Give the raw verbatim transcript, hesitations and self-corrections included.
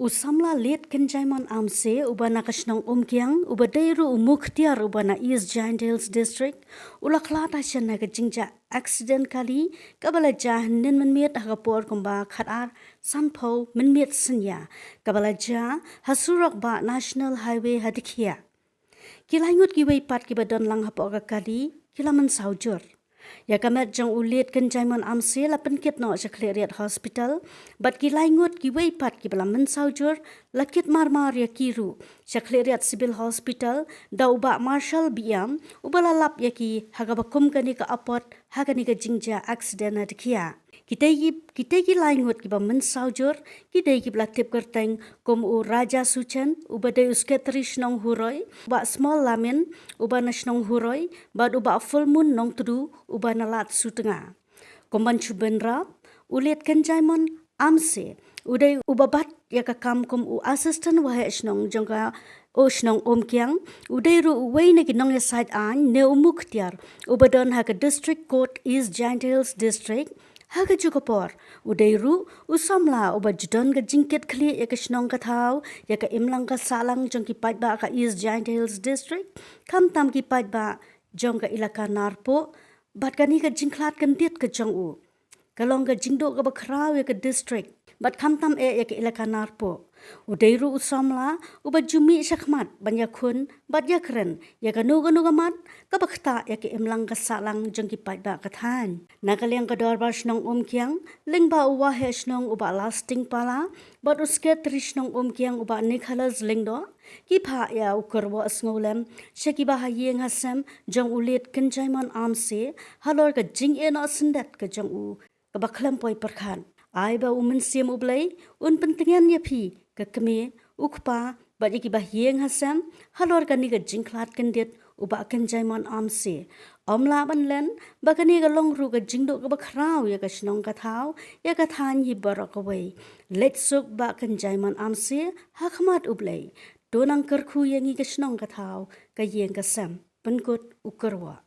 U samla Late Kynjaimon Amse uba na ka shnong Umkiang, uba dei ruh u mukhtiar uba na East Jaintia Hills District, u la khlad ha shen ha ka jingjia accident kali kaba la jia hynnin mynmiet ha ka por kumba khatar sanphew mynmiet synñia, kaba la jia ha surok bah National Highway ha Dkhiah. Ki laingut kiwei pat kiba don lang hapoh ka kali ki la mynsaw jur. Ïa ka met jong u Late Kynjaimon Amse la pynkit noh sha Khliehriat Hospital, bad ki laingut kiwei pat kiba la mynsaw jur la kit marmar ïa ki ruh sha Khliehriat Civil Hospital da u bah Marshal Biam, uba la lap ïa ki ha kaba kum kane ka apot ha kane ka jingjia accident ha Dkhiah. Kitei ki, kitei ki laingut kiba mynsaw jur ki dei kiba la tip kyrteng kum u Raja Suchen, uba dei u Secretary shnong Huroi, u bah Small Lamin, uba na shnong Huroi, bad u bah Full Moon Nongtdu, uba na Lad Sutnga. Kum ban shu bynrap, u Late Kynjaimon Amse u dei uba bat ïa ka kam kum u assistant waheh shnong jong ka, u shnong Umkiang, u dei ruh uwei na ki nongïasaid aiñ ne u mukhtiar uba don ha ka District Court East Jaintia Hills District. Ha kajuh ka por, u dei ruh u samla uba ju don ka jingkitkhlieh ïa ka shnong ka thaw, ïa ka imlang ka sahlang jong ki paidbah ka East Jaintia Hills District, khamtam ki paidbah jong ka ilaka Narpuh, bad kane ka jingkhlad kyndit ka jong u ka long ka jingduh kaba khraw ïa ka district, bad khamtam eh ïa ka ilaka Narpuh. U dei ruh u samla uba ju mih shakhmat ban ïakhun bad ïakren ïa kano kano ka mat kaba ktah ïa ka imlang ka sahlang jong ki paidbah ka thaiñ. Na ka liang ka dorbar shnong Umkiang, lyngba u waheh shnong u bah Lasting Pala bad u Secretary shnong Umkiang u bah Nicholas Lyngdoh, ki phah ïa u kyrwoh sngewlem sha kiba ha ïing ha sem jong u Late Kynjaimon Amse halor ka jingeh noh syndet ka jong u kaba khlem poi pyrkhat. Ai ba u Mynsiem U Blei un pyntngen ïa phi, ka kmie, u kpa bad ïa kiba ha ïing ha sem halor kane ka jingkhlad kyndit u bah Kynjaimon Amse. Ym lah ban len ba kane ka long ruh ka jingduh kaba khraw ïa ka shnong ka thaw, ïa ka thaiñ hi baroh kawei. Leit suk bah Kynjaimon Amse ha khmat U Blei. To nang kyrkhu ïa ngi ka shnong ka thaw, ka ïing ka sem. Pynkut u kyrwoh.